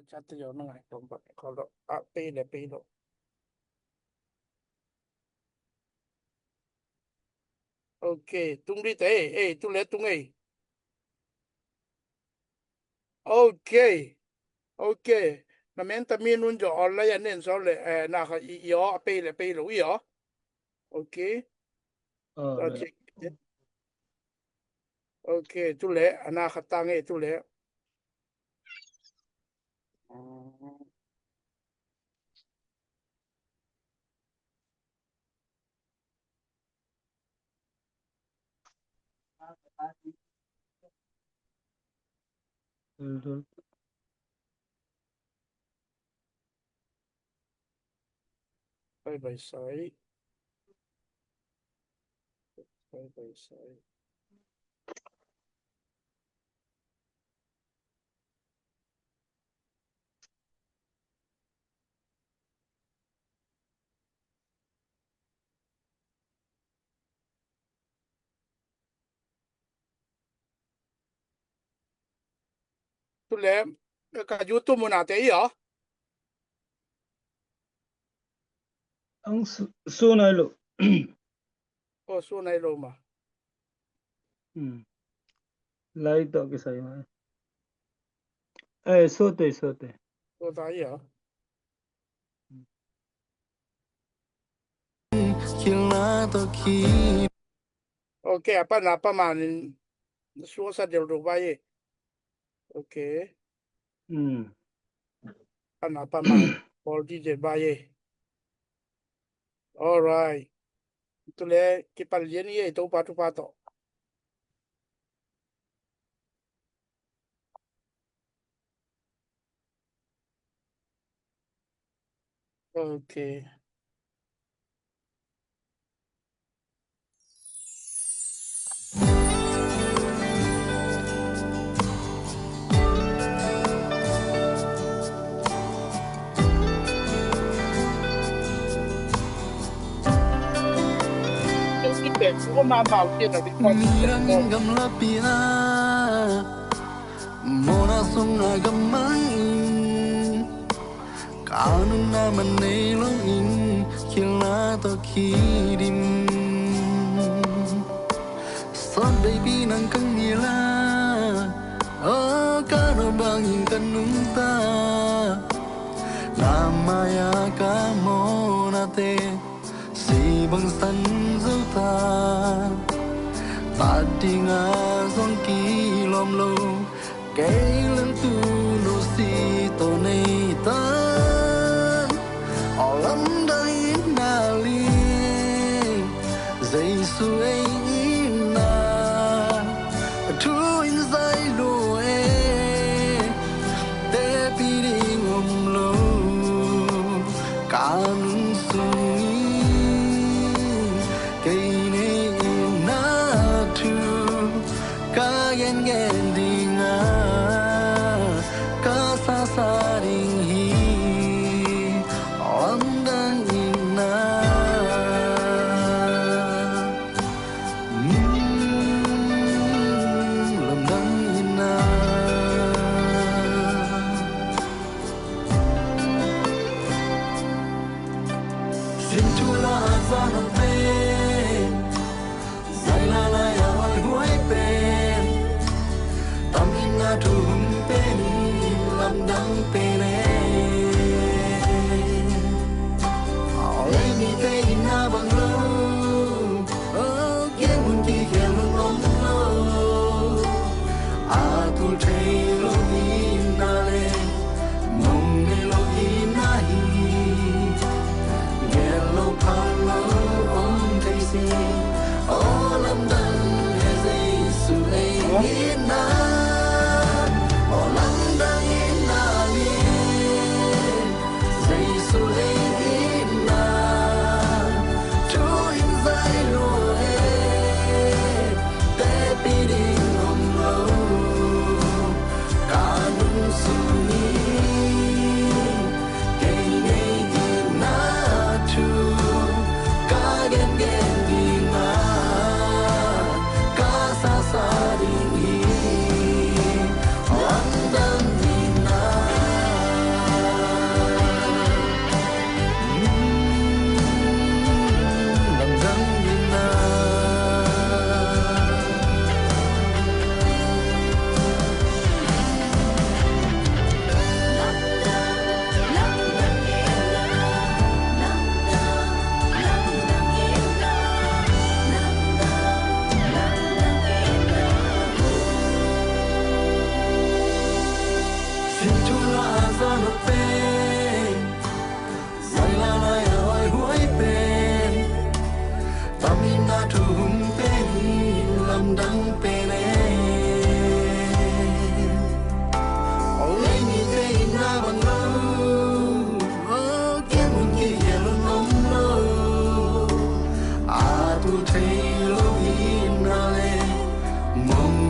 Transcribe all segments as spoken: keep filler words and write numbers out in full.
Chat te yo na ngai kom ba ko lo. A pe le pe lo. Ok, tung di te, eh, tu le tung eh. Ok. Ok. Na men ta mi nun jo online a nen so le, eh, na kha i, i o, a pe le pe lo i o. Ok. Ờ, ta le. Check. Ok, tu le, ana kha tang eh, tu le. Bye bye sai. Bye bye sai. Tu le, ka YouTube mun a te i a. Ang su, su nai lo. Oh, su nai lo ma. Hmm. Lai to kisai ma. Eh, su te, su te. Su ta i a. Kilna to ki. Ok, a pan a pa manin suasa del do ba ye. Ok. Hmm. Pan a pa man. Paul di del ba ye. Alright. Tu le kipan lian ye to pa tu pa to. Ok. Midang in gamlapi ah, mawhna sungah gammang in, ka nunna man nei lo in, kilna tawh kidim. Sawt veipi nang ka ngil a, aw ka nawh bangin ka nungta. Na mai-ah ka mawhnate si bangsan zo ta. Tat dingah zong kilawm lo, kei lel tu lo si tawh nei tan. Aw lamdang in na li, Jesu ei itna thu in zai lua e. Tepi ding om lo ka nun sung in, kei nei itna thu ka gengen ding a, ka sasa ding hi. Lamdang itna, mm, lamdang itna. Sin thu la a za nam pen, zai la lai a hoih huai pen, tam itna thu hun pen, lamdang pen e. Aw lei mite itna bang lo, aw kiang hun kikhel hun om lo. A tul thei lo itna le, mong nei lo itna hi. Gel lo phal lo om thei si. Aw lamdang e Jesu ei itna. Aw lamdang itna li. Jesu ei itna thu in zai lua e. Tepi ding om lo ka nun sung in, kei nei itna thu ka gengen ding a, ka sasa ding hi.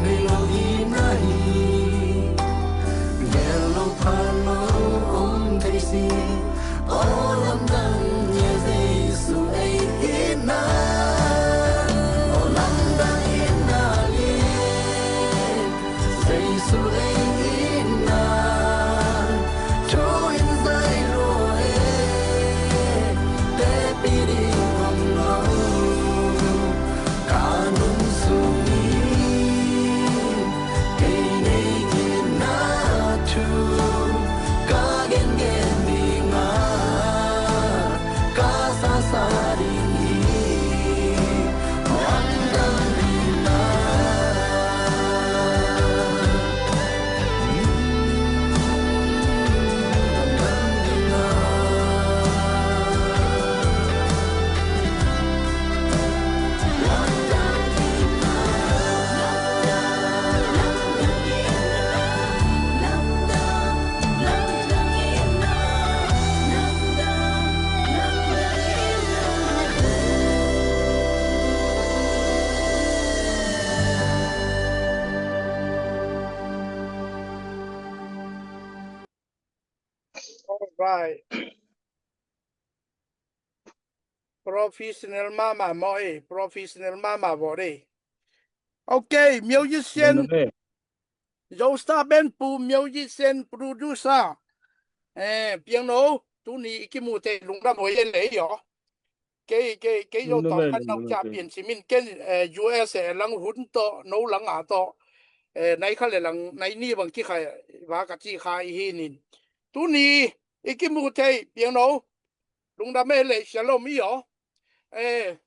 Vei lo hi na hi, gel lo phan lo om thei si. Aw lamdang nia Jesu ei hi na. Aw lamdang hi na li, Jesu ei hi na. Thu in zai lo e, te pi ding om lo. Ka nung sung in kei nei gina thu ka gengen dinga, ka sasa ding hi. Lamdang dina. Alright. Professional mama maw e, professional mama vawt e. Okay, musician. Lungdam e. Joestar Band pu, musician, producer. Eh, piangno, tuni i kimu thei lungdam huai e le i aw. Kei, kei, kei zo tawh khat nau ca pian simin ken, eh, U S A lang hun tawh, no lang a tawh, eh, nai kha le lang, nai ni bang kikhai va ka ci kha i hi nin. Tuni i kimu thei piangno, lungdam e le, shalom i aw. Eh,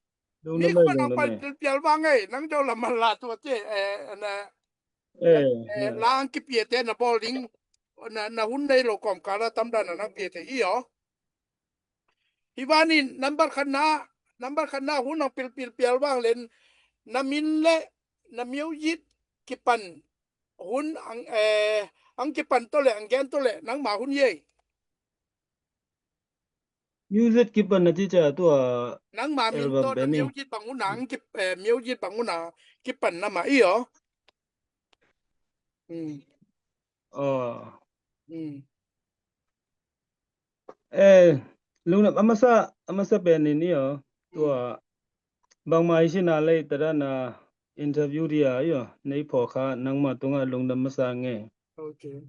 ni khua nang pai pilpial vang e, nang zo lam man la tua te, eh, na, eh, lang kipia te na bawl ding, na, na hun nei lo kawm kala tamdan na nang pia te i aw. Hi vanin number khatna, number khatna hun ang pilpil pial vang len, na min le na music kipan hun ang, eh, ang kipan to le ang gen to le nangma hun ye. Music kipan na ci ca tua nangma min to na music bang hun ang kip, eh, music bang hun a kipan na ma i aw. Hmm. Oh. Hmm. Eh, lungdam a masa, a masa pen in i aw. Tua bangmah i sina lei tada na interview dia i aw. Nei phaw kha nangmah tungah lungdam masa nge. Okay.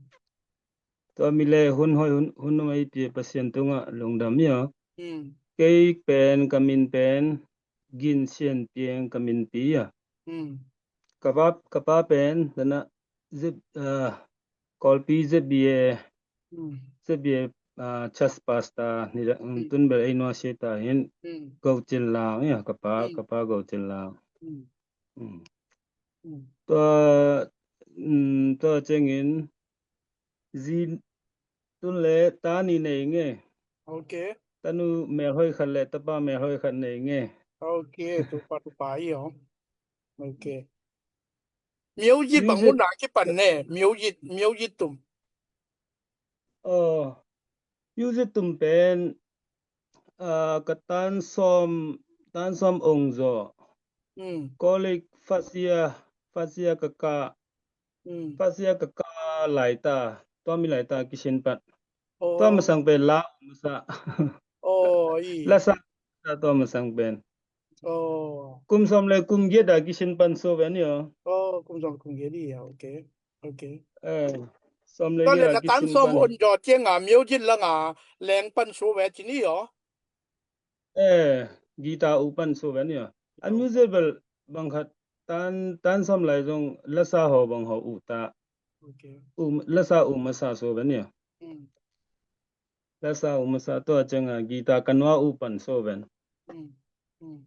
Tua mi le hun hoi hun, hun nung ei pia Pasian tungah lungdam i aw. Hmm. Kei pen ka min pen Gin Sian Piang ka min pi i aw. Hmm. Ka pa, ka pa pen tana Z, ah, Kawlpi Z B A, Z B A, ah, church pastor ni da, um, tun bel ei nua sia ta hin Go Cin Lang, ya, ka pa, ka pa Go Cin Lang. Tua, um, tua ciangin zi tun le ta ni nei nge. Okay. Tanu melhoi khat le tapa melhoi khat nei nge. Okay, tupa, tupa i aw. Okay. Music bang hun a kipan ne, music, music tum. Oh, music tum pen, ah, ka tan sawm, tan sawm ong zaw. Hmm. College first year, first year ka ka, first year ka ka laita, tua mi laita kisin pat. Oh. Tua masang pen la masa. Oh, i. Lasa, tua masang pen. Oh. Kum sawm le kum giat a kisin pan so ve ni aw. Oh, kum sawm kum giat i aw. Okay. Okay. Eh, sawm le giat a kisin pan. Tan sawm on jaw ciang a music lang a leng pan so ve ci ni aw. Eh, guitar u pan so ve ni aw. A music bel bang khat tan, tan sawm lai zong lasa ho bang ho u ta. Okay. U, lasa u masa so ve ni aw. Hmm. Lasa u masa tua ciang a guitar ka nua u pan so ven. Hmm. Hmm.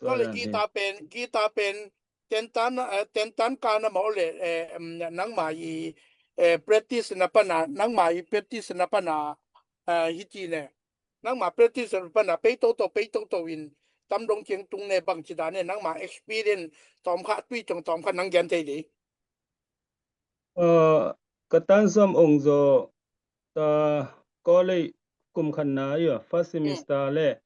Tua le guitar pen, guitar pen tentan, eh, tentan ka na maw le, eh, em, nangma i, eh, practice na pana, nangma i practice na pana, eh, hiti ne. Nangma practice na pana pei toto, pei toto in tam dong ciang tung ne bang ci da ne, nangma experience tawm kha, tui tong tawm kha nang gen thei dei. Uh, ka tan sawm ong zaw, ta college kum khatna i aw, first semester le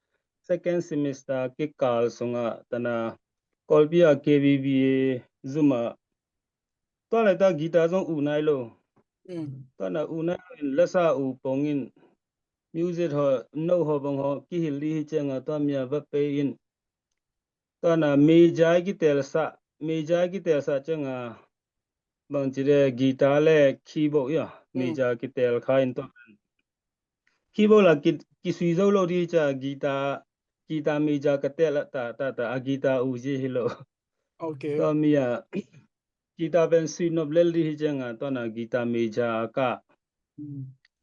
second semester kikal sungah tana Kawlpi a K V V A zum a tua laita guitar zong uh nai lo. Tua na uh nai lo in lasa uh pong in music ho no ho bang ho kihil dih hi cianga tua mi a va pei in. Tua na major i kitelsa, major i kitelsa cianga bang ci de guitar le keyboard ia major kitel kha in tua. Keyboard la ki, kisui zo lo dih cia guitar, guitar major ka tel ta ta ta a guitar uh ci hi lo. Tua mi a guitar pen sui nop lel dih hi cianga tua na guitar major a ka.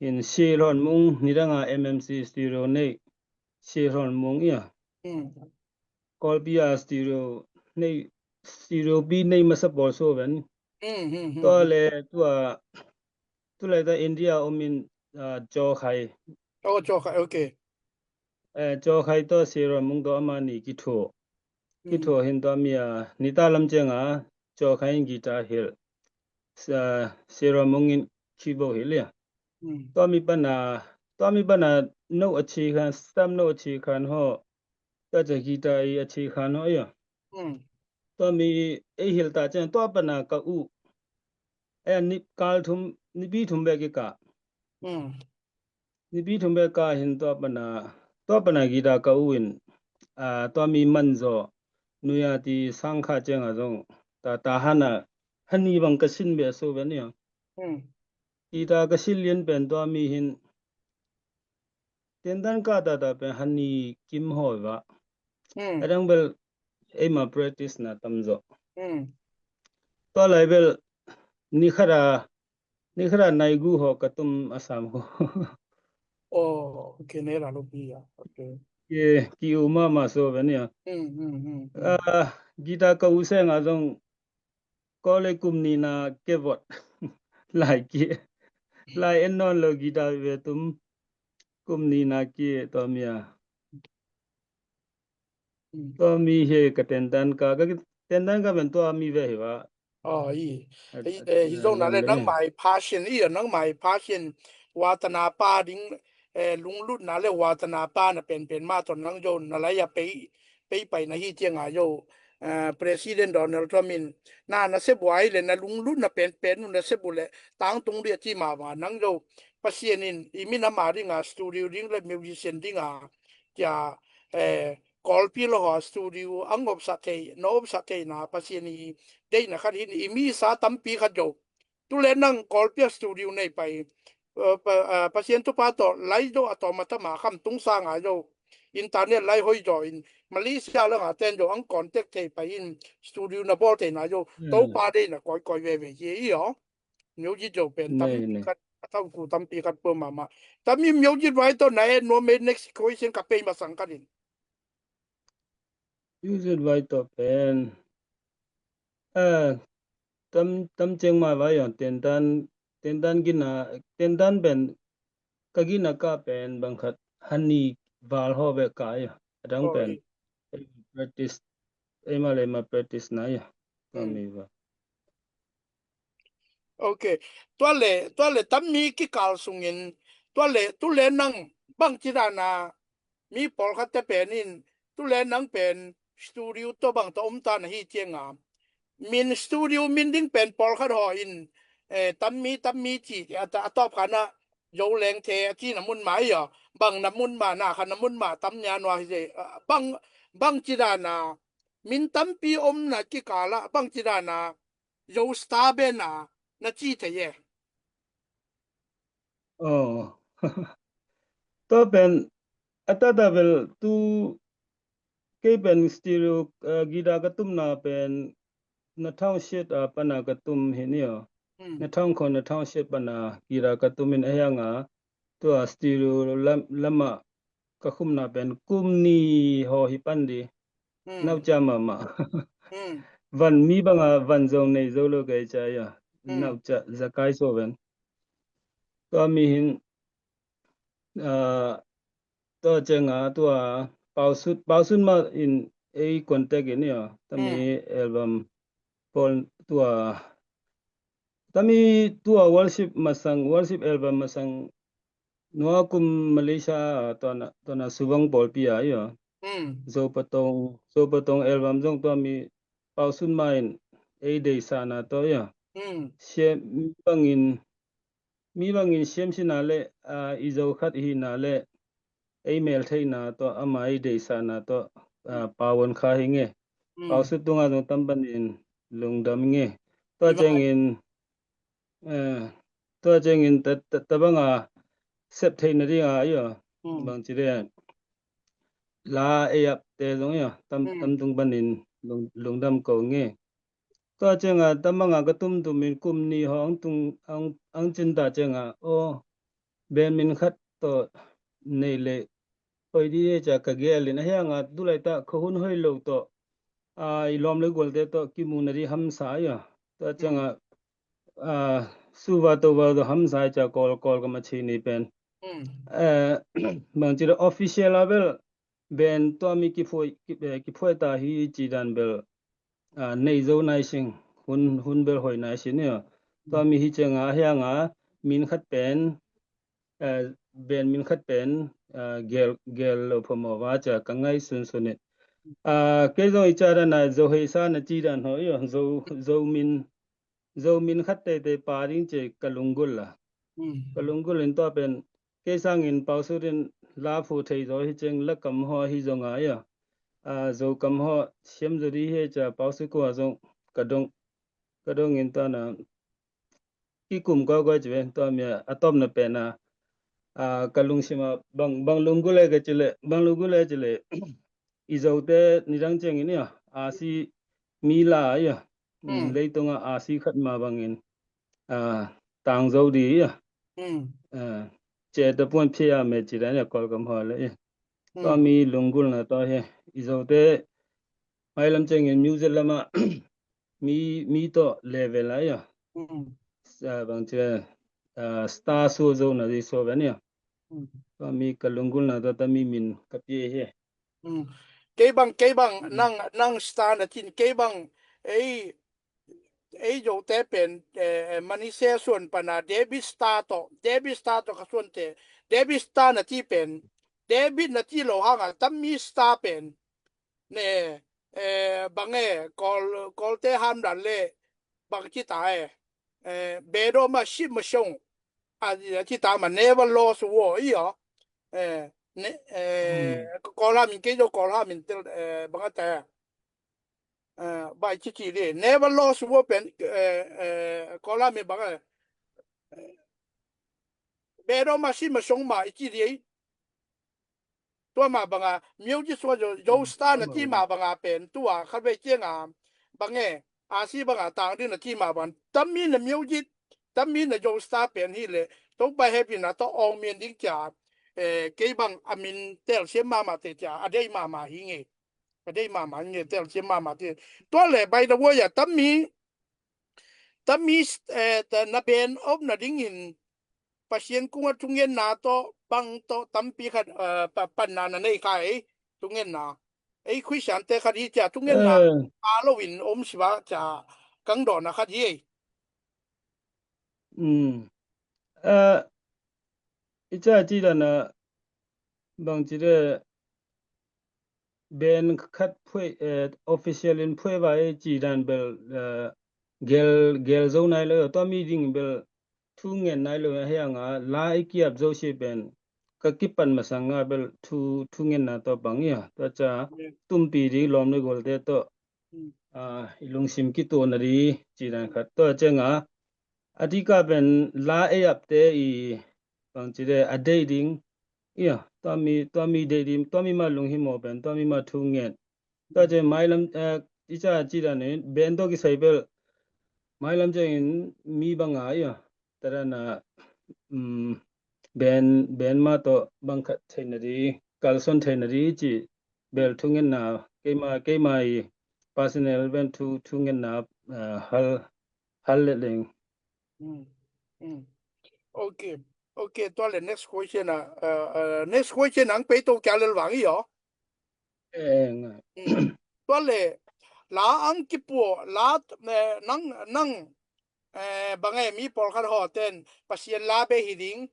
In Sir Hon Mung nidanga M M C studio nei Sir Hon Mung ia. Kawlpi a studio nei, studio pi nei masa pawl so ven. Tua le tua tu laita India om in Caw Khai. Caw Khai, okay. Caw Khai tua Sir Hon Mung tua ama ni kitho. Kitho hin tua mi a nita lam cianga Caw Khai in guitar hil. Sir Hon Mung in keyboard hil ia. Tua mi pana, tua mi pana no a chi khan, stam no a chi khan ho. Tua cia guitar i a chi khan ho ia. Tua mi ei hil ta cian tua pana ka uh. Ei a nip kal thum, nipi thum bek i ka. Nipi thum bek ka hin tua pana, tua pana guitar ka uh in. Tua mi man zaw. Nuya ti sang kha cianga zong. Ta, ta hana, hani bang ka sin bia so bia nia. Guitar ka sin lian pen tua mi hin. Tendan ka tata pen hani kim hoi va. Adang bel eima practice na tam zo. Tua lai bel ni khara, ni khara nai gu ho ka tum asam ho. Oh, okay, ne la lo pi ya. Okay. Ki, ki u ma ma so bel nia. Guitar ka u se nga zong Kawlei kum nina kevot lai ki lai en nawn lo guitar ve tum kum nina ki tua mi a. Tua mi he ka tendan ka, ka tendan ka ben tua mi ve hi va. Oh, i. Hi zong na le nang mai passion i, nang mai passion watana pa ding, lunglutna le watana pa na penpen ma ton nang zong na lai a pei pei pai na hi cianga yo. President Donald Trump in na na se buai le na lunglut na pen pen nu na se bu le tang tung dia ci ma ma nang yo. Pasian in i min ama dinga studio ding le musician dinga cia Kawlpi lo ho studio ang op sa thei na op sa thei na Pasian i dei na khat hin i mi sa tampi khat yo. Tu le nang Kawlpi a studio nei pai. Pasian tu pa to lai do a to mata ma kham tung sa nga yo. Internet lai hoi zo in Malaysia la nga ten zo ang contact thei pai in studio na bol thei na yo. To pa dei na koi koi ve ve ye i yo. Music zo pen tam pi khat a tau ku tam pi khat po ma ma. Tam i music vai to na e no me next question ka pei ma sang ka din. Music vai to pen. Tam, tam ceng ma vai yo tendan, tendan gina, tendan pen ka gina ka pen bang khat hani val ho ve ka ya. Adang pen practice, ema le ema practice na ya. Kami va. Okay. Tua le, tua le tam mi kikal sungin tua le tu le nang bang ci dana mi pawlkhatte pen in tu le nang pen studio to bang to om ta na hi cianga min studio min ding pen pawlkhat ho in tam mi tam mi ci a tawp khana zo leng the a ci na mun ma i a bang na mun ma na kha na mun ma tam nia nua hi ze bang bang ci dana min tampi om na kikala bang ci dana zo star bena na ci thei e. Oh. Tua pen a tata bel tu kei pen stereo guitar ka tumna pen na thang siat a pana ka tum hi ni aw. Na thang kho na thang siat pana guitar ka tum in a hianga tua stereo lam, lama ka khumna pen kum ni ho hi pan di. Nauca mama. Van mi banga van zong nei zo lo kei ca ya. Nauca zakai so ven. Tua mi hin tua cenga tua pausut, pausut ma in ei contact in ya. Tami album pol tua tami tua worship masang, worship album masang nua kum Malaysia tona, tona subang pawlpi a ya. Zopatong, Zopatong album zong tua mi pausun ma in ei deisana to ya. Siam, mi bangin, mi bangin siamsina le, ah, i zo khat ihina le ei meltheihna tawh, ama i deisana tawh, ah, pau on kha hi nge. Pau sut tunga zong tam panin lungdam nge. Tua ciangin, eh, tua ciangin ta, ta, ta banga sep theihna dinga, io. Bangci le la ei apte zong, io, tam, tam tung panin lung, lungdam ko nge. Tua cianga tam banga ka tumtum in kum nih haw ang tung, ang, ang cin ta cianga, aw, band min khat tawh nei le hoih di hi cia ka gel in, ahi hanga tu laitak khuahun hoih lo tawh, ah, i lawm le gualte tawh kimuhna di hamsa, io. Tua cianga, ah, suva tova tawh hamsa hi cia Kawl, Kawl ka ma ci ni pen. Eh, bangci le official a bel band tua mi kiphuai, ki, eh, kiphuai ta hi ci dan bel, ah, nei zo nai sing, hun, hun bel hoih nai sing, io. Tua mi hi cianga, ahi hanga min khat pen, eh, band min khat pen, eh, gel, gel lo phamawh va cia ka ngaihsunsun in. Ah, kei zong i ca dana Zo heisa na ci dan haw, io, Zo, Zo min, Zo min khat teitei pa ding ci ka lunggulh a. Ka lunggulh in tua pen kei sangin Pau Sut in la phu thei zaw hi ciang la kam haw hi zonga, io. Ah, Zo kam haw siam zaw di hi cia Pau Sut kua zong ka dong, ka dong in tua na kikum kawikawi ci ve, tua mi a tawpna pen a, ah, ka lungsim a bang, bang lunggulh e ka ci le, bang lunggulh e ci le, i Zote nidang ciangin, io, a si mi la, io, mm, leitunga a si khat ma bangin, ah, tang zo di, io. Ah, ce ta puan phia me ci dan, io, Kawl kam haw le, io. Tua mi lunggulhna tua hi, i Zote mailam ciangin music lama mi, mi tawh level a, io. Sa, bangci le, ah, star sua zo na di sua ve ni, io. Tua mi ka lunggulhna tua, tua mi min ka pia hi. Kei bang, kei bang, nang, nang star na cin, kei bang, ei, ei Zote pen, eh, eh, Manise suan pana David Star tawh, David Star tawh ka suante, David Star na ci pen, David na ci lo hanga tam mi star pen, ne, eh, bang e, Kawl, Kawlte hamdan le, bang ci ta e, eh, Bedoma Ship Mashong, a, a ci ta ma Never Lost War, io, eh, ne, eh, Kawl hamin kei zo Kawl hamin tel, eh, bang a ta e, eh, bai ci ci di, Never Lost War pen, eh, eh, Kawl hamin bang e, eh, Bedoma Ship Mashong ma i ci di, tua mah banga music sua zo, zo star na ci mah banga pen tua khatvei cianga bang e, a si banga tang ding na ci mah bang tam mi na music, tam mi na zo star pen hi le, Topa hehpihna tawh awng mian ding cia, eh, kei bang a min telsiam mahmah te cia a dei mahmah hi nge. A dei mahmah hi nge, telsiam mahmah te. Tua le, by the way, a tam mi, tam mi, eh, na band awpna dingin Pasian kungah thungetna tawh bang tawh tampi khat, eh, pa, panna na nei kha ei, thungetna. Ei Khristiante khat hi cia thungetna a loin om siva cia kang dawhna khat hi ei. Mm. Eh, i ca ci dana bangci de band khat phuai, eh, official in phuai vai ci dan bel, eh, gel, gel zo nai lo, tua mi ding bel thu ngen nai lo, ahi hanga la i kiap zo si pen ka kipan masanga bel thu, thu ngenna tawh bang ia, tua ca tumpi ding lawm le gualte tawh, ah, i lungsim kituana di ci dan khat tua cianga, a dika pen la ei apte i bangci de a deih ding, ia, tua mi, tua mi deih ding, tua mi ma lunghimawh pen, tua mi ma thu ngen. Tua ciang mailam, eh, i ca ci dan in, band tawh kisai bel, mailam ciangin mi banga, ia, ta dana, um, band, band ma tawh bang khat theihna di, kalsuan theihna di ci bel thu ngenna, keima, keima i personal band thu, thu ngenna, eh, hal, hal le leng. Mm, mm. Ok, ok, tua le next question a, uh, uh, next question ang pei to kia lel wang i aw. Eh, nga. Mm. Tua le la ang kipuah, la, eh, nang, nang, eh, bang e mi pawlkhat haw ten Pasian la be hi ding,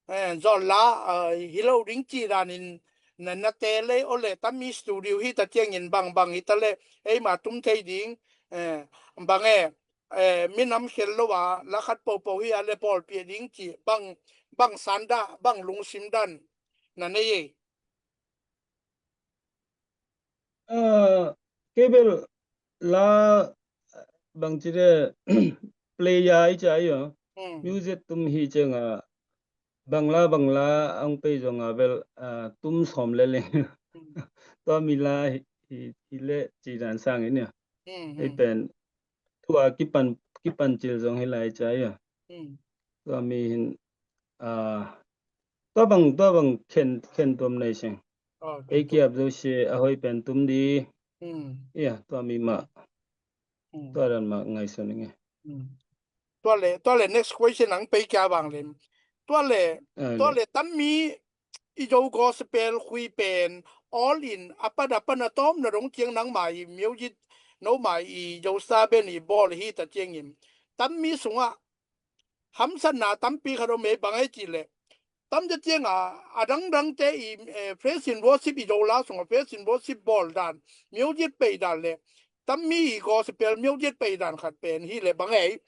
eh, zawn la, eh, hi lo ding ci danin na, na te le aw le tam mi studio hi ta ciangin bang, bang hi ta le eima tum thei ding, eh, bang e eh, minam khel lo a la khat popo hi a le bawlpih ding ci bang, bang sanda, bang lungsim dan na nei ei? Ah, kei bel la bangci de player i ci a i a. Hmm. Music tum hi ciang a bang la bang la ang pei zong a bel, ah, tum sawm le leng. Hmm. Tua mi la hi, hi, hi le ci dan sang in a. Hmm, hmm. Ei pen tua kipan, kipan cil zong hi lai ci a i a. Hmm. Tua mi hin, ah, tua bang, tua bang khen, khen tuam nei seng. Oh, ei kiap zo si a hoi pen tum di. Hmm. Ia, tua mi ma. Hmm. Tua dan ma ngaihsun nge. Hmm. Tua le, tua le next question ang pei kia bang lem. Tua le, ah, tua le tam mi i Zo gospel khui pen all in a pan a pan a tawm na dong ciang nang mai music no mai i Zo sa ben i bawl hi ta ciangin tam mi sungah hamsatna tampi khat om ei bang ei ci le. Tam te ciang a, a dangdang te i, eh, praise and worship i Zo la sungah praise and worship bawl dan, music pei dan le tam mi i gospel music pei dan khat pen hi le bang ei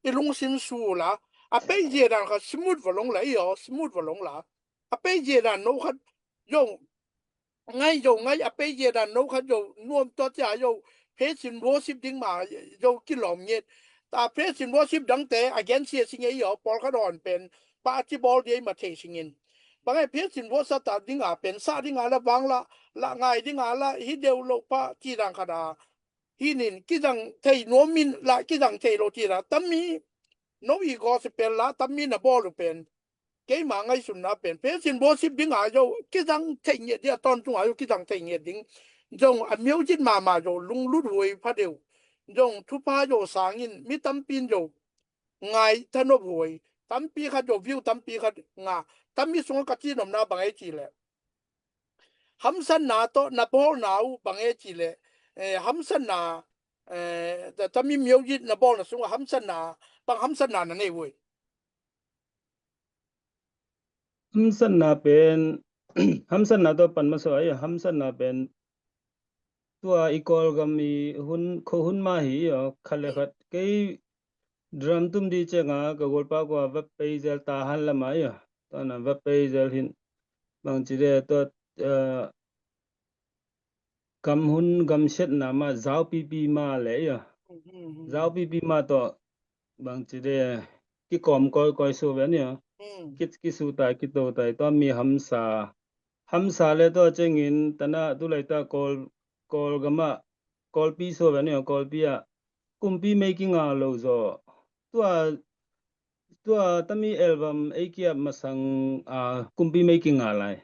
i lungsim su la, a pei zia dan khat smooth va long la i aw, smooth va long la. A pei zia dan no khat zo ngai zo ngai a pei zia dan no khat zo nuam tua cia zo praise and worship ding ma zo kilawm nget. Ta praise and worship dangte a gen sia sing ei aw, pawl khat awn pen pa ci bawl dia i ma thei singin. Bang ei praise and worship ta ding a pen sa ding a la vang la, la ngai ding a la hi deuh lo pa ci dan khat a. Hi nin kizang thei nuam min la kizang thei lo ci la tam mi no i gospel la tam mi na bawl uh pen keima ngaihsunna pen praise and worship ding a zo kizang thei ngiat ding a tawntung a zo kizang thei ngiat ding. Zong a music mama zo lunglut huai pha deuh. Zong thupha zo sangin mi tampin zo ngai thanop huai. Tampi khat zo view tampi khat nga. Tam mi sungah ka ci nopna bang ei ci le. Hamsatna tawh na bawlna uh bang ei ci le. Eh, hamsatna, eh, ta, tam mi music na bawlna sungah hamsatna, bang hamsatna na nei huai. Hamsatna pen, hamsatna tawh pan masa ai, hamsatna pen tua i Kawlgam i hun, kho hun ma hi i aw, khat le khat kei drum tum di ciang a ka golpa kua va pei zel ta han lam a i aw. Tua na va pei zel hin bang ci de tua, eh, gam hun gam siatna ma zau pipi ma le i aw. Zau pipi ma tawh bang ci de kikawm kawikawi su ve ni aw. Ki, kisu tai, kito tai, tua mi hamsa. Hamsa le tua ciangin tana tu lai ta Kawl, Kawlgam ah Kawlpi su ve ni aw, Kawlpi ah kumpi mei kinga lo zaw. Tua, tua tam mi album ei kiap masang a kumpi mei kinga lai.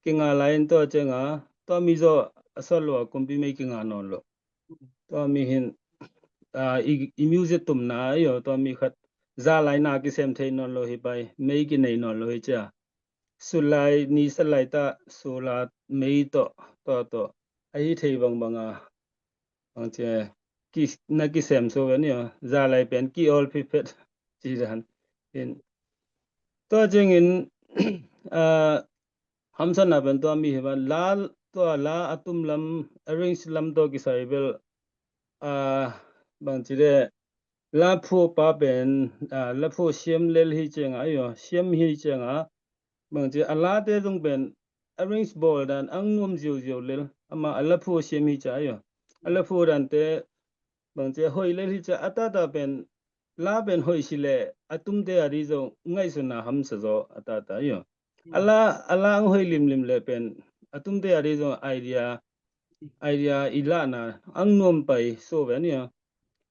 Kinga lai in tua ciang a tua mi zaw a sawt lo a kumpi mei kinga nawn lo. Tua mi hin, ah, i, i music tumna i aw, tua mi khat za lai na kisem thei nawn lo hi pai, mei kinei nawn lo hi cia. Sulai, ni sa lai ta, sula mei tawh, tawh, tawh. A hi thei bangbang a. Bang cia, ki, na kisem so ve ni aw, za lai pen ki awl phiphet, ci dan. In. Tua ciangin, ah, hamsatna pen tua mi hi ba, la, tua la a tum lam, arrange lam tawh kisai bel, ah, bang ci de, la phuah pa pen, ah, la phuah siam lel hi ciang a, ayo, siam hi ciang a, bang ci a late zong pen arrange bawl dan ang nuam ziauziau lel, ama a la phuah siam hi cia, ayo. A la phuah dante bang ci a hoih lel hi cia, a tata pen la pen hoih si le a tumte a di zong ngaihsutna hamsa zaw a tata, ayo. A la, a la ang hoih limlim le pen a tumte a di zong idea, idea i lahna ang nuam pai so ve ni a.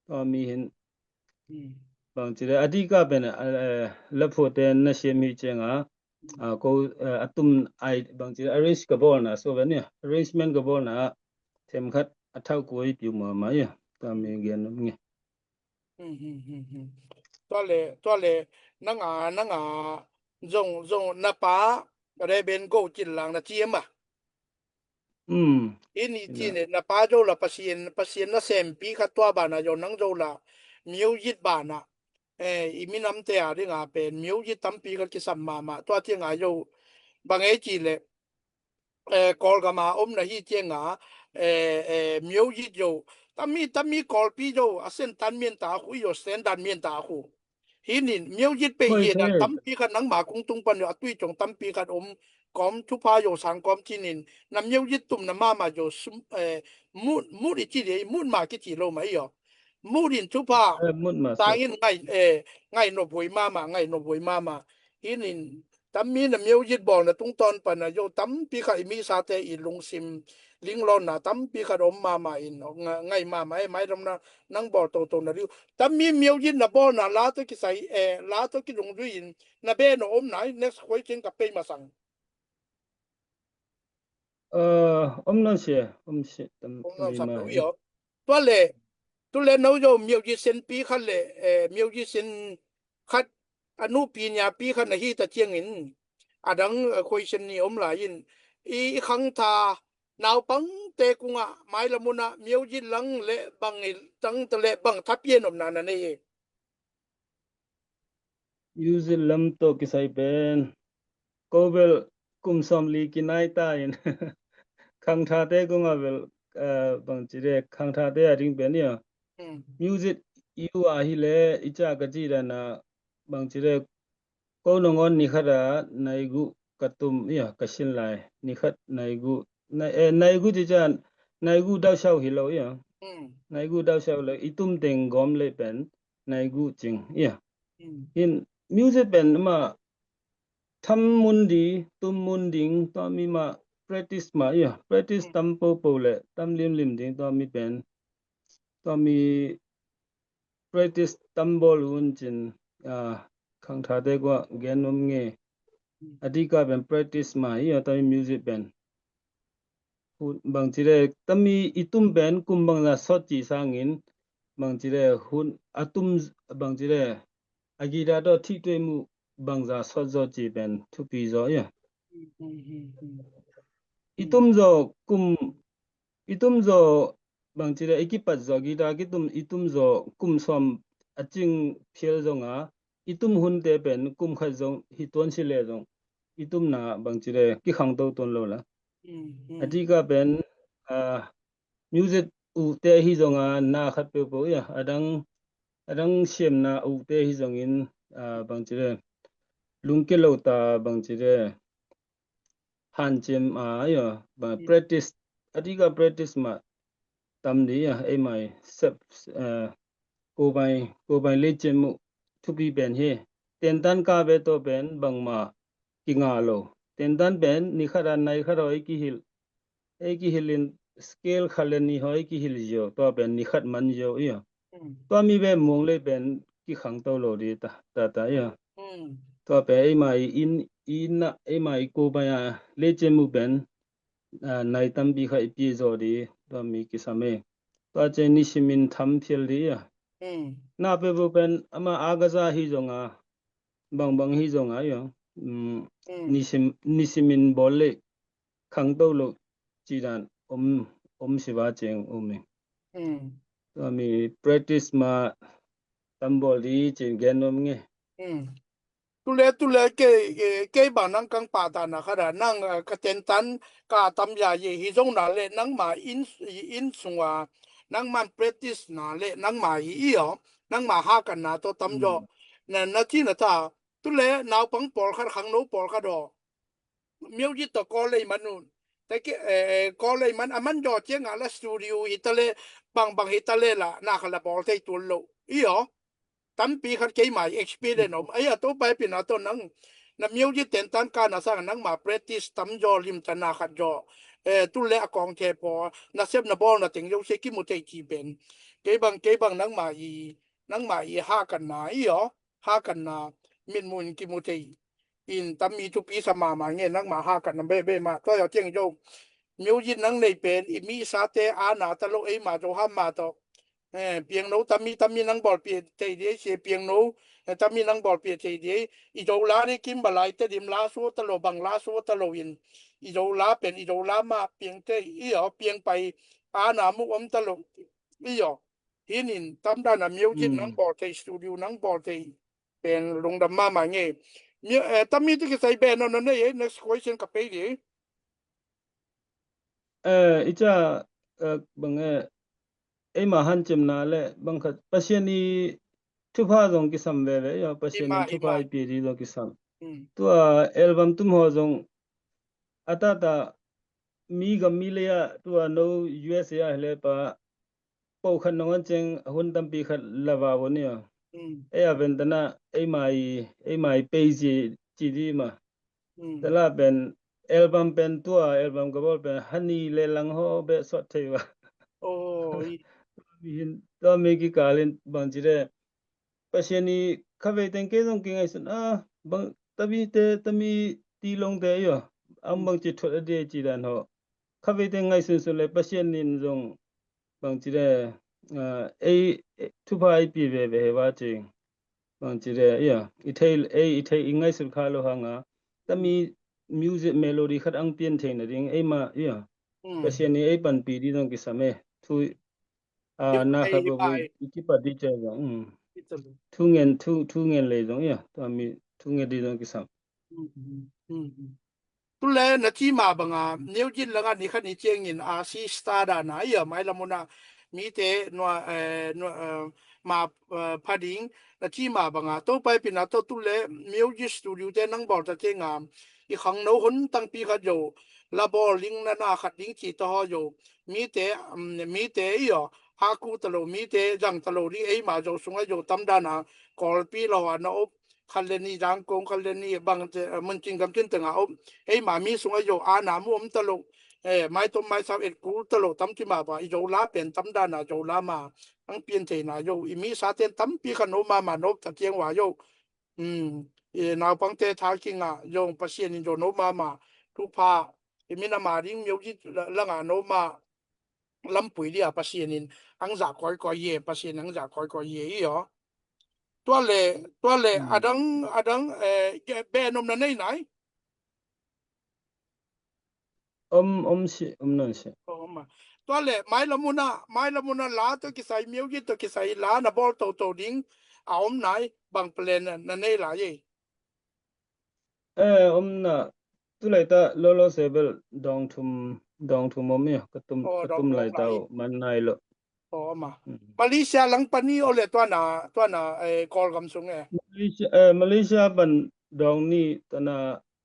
Tua mi hin bang ci le a dika pen, eh, la phuahte na siam hi ciang a, a, ko, eh, a tum ai bang ci le arrange ka bawlna so ve ni a, arrangement ka bawlna a themkhat a thau kuai piu mama i a, tua mi gen nge. Tua le, tua le, nanga, nanga zong, zong na pa Reben Go Cin Lang na ciam a. Ini ci ne na pa zo la Pasian, Pasian na sempi khat tua bana zo nang zo la music bana. Eh, i minamte a dinga pen music tampi khat kisam mama tua cianga zo bang ei ci le, eh, Kawlgama omna hi cianga, eh, eh, music zo Tami, tami Kawlpi zo, a sen tan mian ta khu, i zo sen dan mian ta khu. Hinin, music pe hi dan, tampi khat nangma kung tung pan a tui cong tampi khat om, kawm thupha zo sang kawm cinin, na music tum na mama zo, sum, eh, mut, mut i ci dei, mut ma ki ci lo ma i yo. Mut in thupha, sangin ngai, eh, ngai no voi mama, ngai no voi mama. Hinin, tammi na music bawl na tungtawn pan a zo tampi khat i misate i lungsim linglawnna tampi khat om mahmah in, nga-, ngai mahmah e, mailam na nang bawl toto na diu. Tammi music na bawlna la tawh kisai, eh, la tawh kidungzui in na beh na om nai, next question ka pei masang. Om na sia, om sia, tam, om na sia, tua le, tu le no zo musician pi khat le, eh, musician khat, a nupi nia pi khat na hi ta ciangin, a dang, eh, question ni om lai in, i, i khangtha naupangte kungah mailam unah music lang le bang i tang ta le bang thapian omna na nei e. Music lam tawh kisai pen ko bel kum sawmli kinai ta in khangthate kungah bel, eh, bangci de khangthate a ding pen ia. Music i uh ahi le i ca ka ci dana bangci de ko nangawn ni khat a nai guh ka tum ia ka sin lai ni khat nai guh, nai, eh, nai guh ci ca nai guh dau sau hi lo ia. Nai guh dau sau lo i tum teng gawm le pen nai guh cing ia. In music pen ma tham mun di, tum mun ding, tua mi ma practice ma ia. Practice tam popo le tam limlim ding tua mi pen, tua mi practice tam bawl un cin, ah, khangthate kua gen om nge. A dika pen practice ma ia tua mi music pen. Bangci de tami i tum pen kum bangza sawt ci sangin bangci de hun a tum bangci de a gida tawh thih tuai mu bangza sawt zaw ci pen thupi zaw ia. I tum zaw kum i tum zaw bangci de i kipat zaw gida kitum i tum zaw kum sawm a cing phial zonga i tum hunte pen kum khat zong hi tuan si le zong i tumna bangci de kikhang to tuan lo la. A dika pen, ah, music uhte hi zonga na khat peuhpeuh ia a dang, a dang siamna uhte hi zongin, ah, bangci de lungke lo ta bangci de hancim a ia bang practice a dika practice ma tam di ia ei mai sep, ah, ko mai ko mai le cem uh thupi pen hi. Tentan ka be to pen bangma kinga lo. Tentan pen ni khat a nai khat a ei kihil ei kihilin scale khat le ni haw ei kihil zio tua pen ni khat man zio ia. Tua mi ve muang le pen kikhang to lo di ta ta ta ia. Tua pen ei mai in in na ei mai ko mai a le cem mu pen, ah, nai tampi kha i pi zo di tua mi kisam e. Tua ce nisimin tham phial di ia. Na pe bu pen ama agaza hi zonga bangbang hi zonga ia. Nisim, nisimin bawl le khang to lo ci dan om, om siva ceng om e. Tua mi practice ma tam bawl di cin gen om nge. Tule tule kei, kei bang nang kang pa ta na kha da nang, eh, ka tentan ka tam ya ye hi zong na le nang ma in, in sunga nang man practice na le nang ma i i o nang ma ha kan na to tam zo na na ci na ta tule naupang pawl khat khang no pawl khat o. Music tawh kawl lei man un. Te ki, eh, kawl lei man, a man daw ciang a la studio hi ta le, bang bang hi ta le la, na kha la bawl thei tul lo. I aw. Tampi khat keimah experience om. Ai a to pai pina to nang. Na music tentan ka na sang nang ma practice tam zaw lim ta na khat zaw. Eh, tu le a kawng the paw. Na sep na bawl na teng zo se ki mu thei ci pen. Kei bang, kei bang nang ma i, nang ma i ha kan na i aw. Ha kan na, mit mun ki mu thei. In tam mi thupi sa mama nge nang ma ha kan na be be ma. Tua yaw ciang zo. Music nang nei pen, i mi sa te a na ta lo ei ma zo ha ma to. Eh, piang no tam mi, tam mi nang bawl pia thei di, se piang no, eh, tam mi nang bawl pia thei di. I zo la ni kim ba lai te dim la su ta lo, bang la su ta lo in. I zo la pen, i zo la ma piang thei, i aw, piang pai, a na mu om ta lo. I aw. Hinin tam dan a music nang bawl thei, studio nang bawl thei. Pen lungdam mama nge. Mi, eh, tam mi ti ki sai ben no no ne, eh, next question ka pei di. Eh, i ca, eh, bang, eh, eima hanciamna le bang khat Pasian i thupha zong kisam veve, io, Pasian in thupha i pia ding zong kisam. Tua album tum ho zong a tata mi gam mi lei ah tua no U S A ah hi le pa po khat nong an ceng a hun tampi khat lava vo ni a. Ei a ventana eima i, eima i pei ci, ci di ma. Tala pen album pen tua album ka bawl pen hani le lang ho be sot thei va. Tua mi kikal in bang ci de Pasian i khavei teng kei zong kingaihsun a bang tami te tami ti long te io ang bang ci thot a de ci dan ho khavei teng ngaihsun sun le Pasian in zong bang ci de ei thupha ei pi veve he va ci bang ci de io i thei ei i thei i ngaihsun kha lo hanga tami music melody khat ang pian thei na ding ei ma io Pasian i ei panpi di zong kisam e thu a na kha bo i kipat di cia zong thu ngen thu thu ngen lei zong ia tua mi thu ngen di zong kisam. Tu le na ci ma banga music langa ni khat ni ciangin a si star dana ia mai lamuna mite nua nua ma phading na ci ma banga to pai pina to tu le music studio te nang bol ta cianga i khang no hun tang pi khat zo la bol ding na na khat ding ci to ho zo mite mite io haku talo mite zang talo ding ei ma zo sunga zo tam dana kolpi lo a na op khat le ni zang kong khat le ni bang mun cing gam cin tenga op ei ma mi sunga zo a na mu om talo mai tom mai sau et kul talo tam ci ma ba i zo la pen tam dana zo la ma ang pian thei na zo i mi sa ten tam pi khat no ma ma no ta ciang wa zo naupangte tha kinga zong Pasian in zong no mama thupha i min a ma ding myo i langa no ma lampui dia Pasian in ang za koi koi ye Pasian ang za koi koi ye i o tua le tua le adang adang be nom na nei nai Om om si om non si. Om a. Tua le mai lamuna mai lamuna la to kisai music to kisai la na bol to to ding a om nai bang plan na nei la ye. Eh om na tu lai ta lo lo se bel dong thum dong thum om ya ka tum ka tum lai ta man nai lo. Aw ama. Malaysia lang pani o le tua na tua na eh Kawlgam sung eh. Malaysia eh Malaysia pan dong ni tua na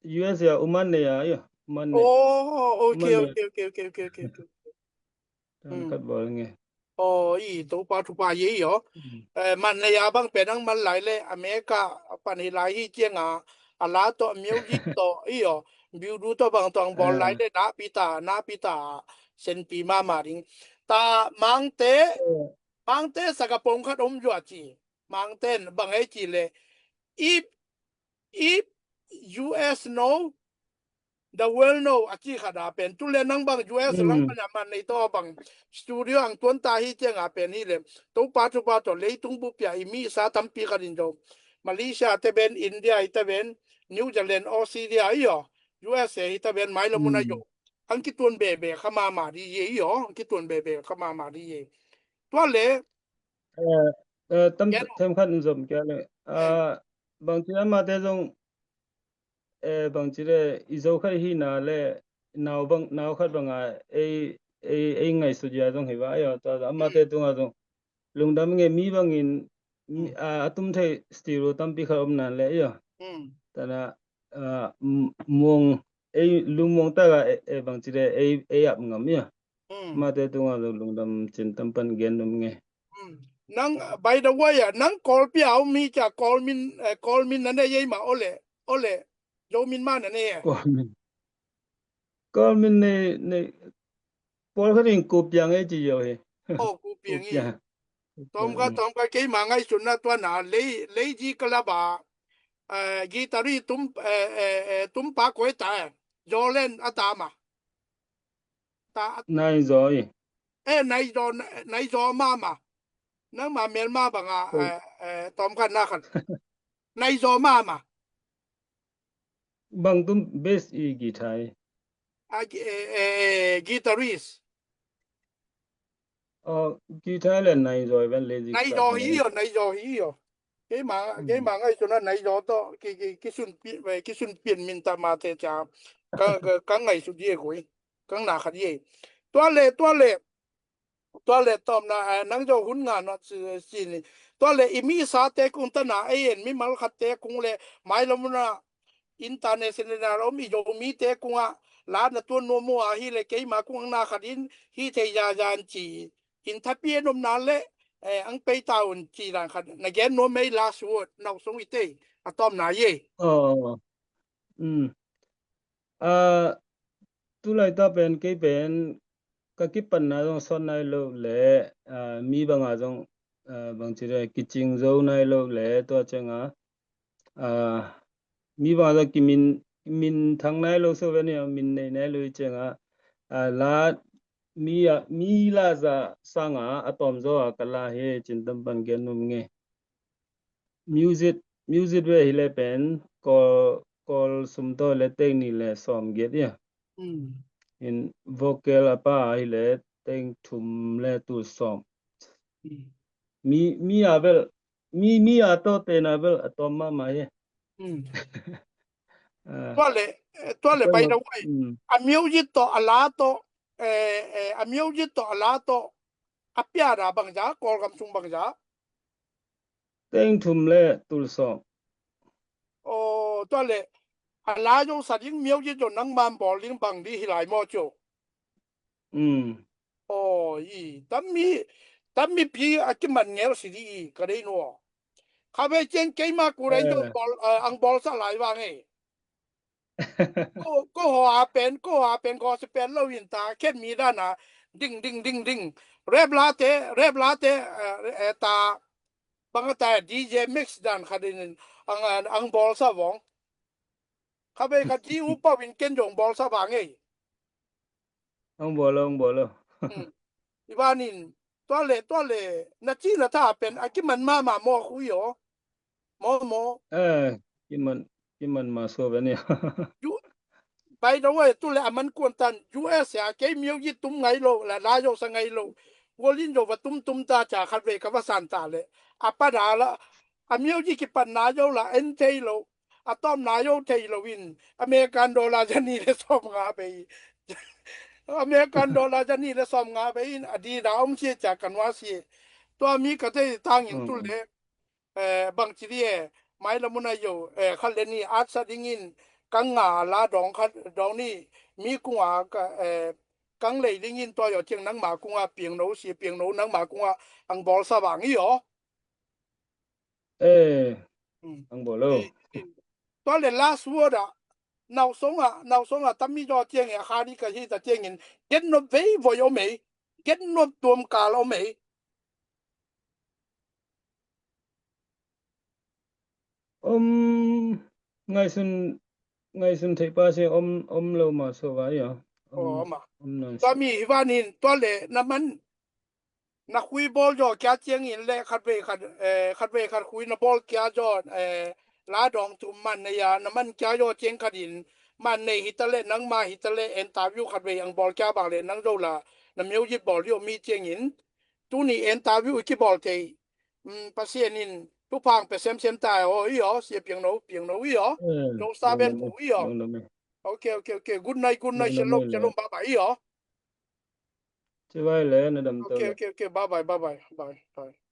U S A uman ne ya ya uman ne. Oh okay okay okay okay okay okay. Tan kat bol nge. Oh i to pa tu pa ye yo. Eh man ne ya bang penang man lai le America pan hi lai hi chiang a a la to music to i yo. Biu du to bang tong bol lai le na pita na pita sen pi ma ma ding. Ta mangte mangte saka pong khat om zua ci mangten bang ei ci le if if U S no the world no a ci khat a pen tu le nang bang U S lang pan a man nei to bang studio ang tuan ta hi ciang a pen hi le to pa tu pa to leitung bu pia i mi sa tampi khat in zo Malaysia te ben India i te ben New Zealand Australia i yo U S A i te ben mai lo mun a yo ang ki tuan be be kha ma ma di ye i yo ang ki tuan be be kha ma ma di ye tua le Eh, eh, tam themkhat in zom kia le. Ah, bangci amate zong eh, bangci le i zo khat hina le nau bang nau khat banga ei ei ei ngaihsut ya zong hi va ayo ta amate tunga zong lungdam nge mi bangin a tum thei stereo tampi khat om nan le ayo. Tana muang ei lungmuang taka ei bangci le ei ei ap ngam ya. Mate tunga zong lungdam cin tampan gen num nge. Nang by the way a nang Kawlpi a um hi cia Kawlmin Kawlmin na nei ei ma ole ole Zomin ma na nei e. Kawlmin Kawlmin nei nei Paul khanin Kupiang ei ci yo hi. Oh Kupiang hi. Tawmkha tawmkha keima ngaihsutna tua na lei lei ji ka la ba guitarist tum tumpa koi ta e. Zolen a ta ma. Ta nai zo i. Eh nai zo nai zo ma ma. Nang ma mel ma banga eh eh tom khan na khan. Nai zo ma ma. Bang tum bass i guitar i. A eh eh guitarist. Guitar le nai zo i ben le guitar. Nai zo hi yo nai zo hi yo. Keima keima ngaihsutna nai zo to ki ki kisun pi kisun pian min ta ma te cha. Ka ka ngaihsut ye koi. Kang na khat ye. Tua le tua le. Tua le tawpna, eh, nang Zo hun nga no ci, ci ni. Tua le i mi sa te kung tana ei en mimal khat te kung le mailam una international om i Zo mi te kung a la na tuan nuam uh a hi le keima kung ang na khat in hi thei ya ya an ci. In thapi an om na le, eh, ang pei ta un ci dan khat. Na gen nuam mei la suot nau sung i te a tawpna ye. Oh. Mm. Ah, tulai ta pen kei pen ka kipanna zong sawt nai lo le, ah, mi banga zong, ah, bang ci le kicing zo nai lo le tua cianga, ah, mi banga zong kimin, min thang nai lo so ve ni, min nei nai lo i cianga, ah, la mi a, mi la za sanga a tawm zo a ka la he cin tam pan gen num nge. Music, music ve hi le pen Kawl, Kawl sum to le teng ni le sawm giat ia. Mm. In vocal a pa hi le teng thum le tul sawm. Mm. Mi, mi a bel, mi, mi a to te na bel a tawm mama hi. Mm. Ah. Tua le, eh, tua le pai na wai. Mm. A music to a la to, eh, eh, a music to a la to a pia da bang ja, Kawlgam sung bang ja. Teng thum le tul sawm. Oh, tua le a la zo sa ding miau ji zo nang man bawl ding bang di hi lai maw cio. Mm. Oh, i tam mi, tam mi pi a kiman ngel si di i ka dei nuo. Kha ve ciang keima ku dai zo bawl, eh, ang bawl sa lai vang e. Ko, ko hoa pen, ko hoa pen ko si pen lo in ta khen mi dana ding ding ding ding. Rap late, rap late, eh, eh, ta bang ta D J mix dan kha din ang, ang, ang bawl sa vong. Kha bei kha ji u pau in ken jong bawl sa vang ei. Ang bawl lo, ang bawl lo. Hmm. I banin, tua le, tua le, na ci na tha pen a kiman mama maw khu i aw. Maw, maw. Eh, kiman, kiman ma so ve ni. U-, by the way, tu le a man kuan tan, U S a kei miau ji tum ngai lo, la, la yo sa ngai lo. Golin yo va tum tum ta cha khat ve ka va san ta le. A pa da la, a miau ji kipan na yo la en thei lo. A tawm na yo thei lo in, American dollar za ni le sawm nga bei. American dollar za ni le sawm nga bei in, a di da om si cha kan wa si. Tua mi ka te tang in tu le, eh, bang ci di e, mai la mun a yo, eh, khat le ni at sa ding in, kang nga la dong khat, dong ni, mi kung a ka, eh, kang lei ding in tua yo ciang nang ma kung a piang no si, piang no nang ma kung a ang bawl sa vang i aw. Eh, hmm. Ang bawl lo. Eh, eh. Tua le last word a, nau song a, nau song a tam mi zaw ciang e, a kha ni ka hi ta ciang in, gen nop vei voi om ei, gen nop tuam kal om ei. Om, ngaisun, ngaisun thei pa si om, om lo ma so va ia. Om, oh, ma. Om nan. Tua mi hi vanin, tua le, na man, na khui bawl zaw kia ciang in le khat vei khat, eh, khat vei khat khui na bawl kia zaw, eh, la dong tum man nei a, na man kia zaw ciang khat in, man nei hi ta le, nang ma hi ta le, interview khat vei ang bawl kia bang le, nang zo la, na music bawl zaw mi ciang in, tu ni interview i ki bawl thei, mm, Pasian in, tu phang pe sem sem ta, oh, i aw, sia piang no, piang no, i aw, eh, no sa ben pu, i aw. Okay, okay, okay, good night, good night, shalom, shalom, bye bye, i aw. Ci vai le na dam to. Okay, okay, okay. Bye bye, bye bye, bye bye.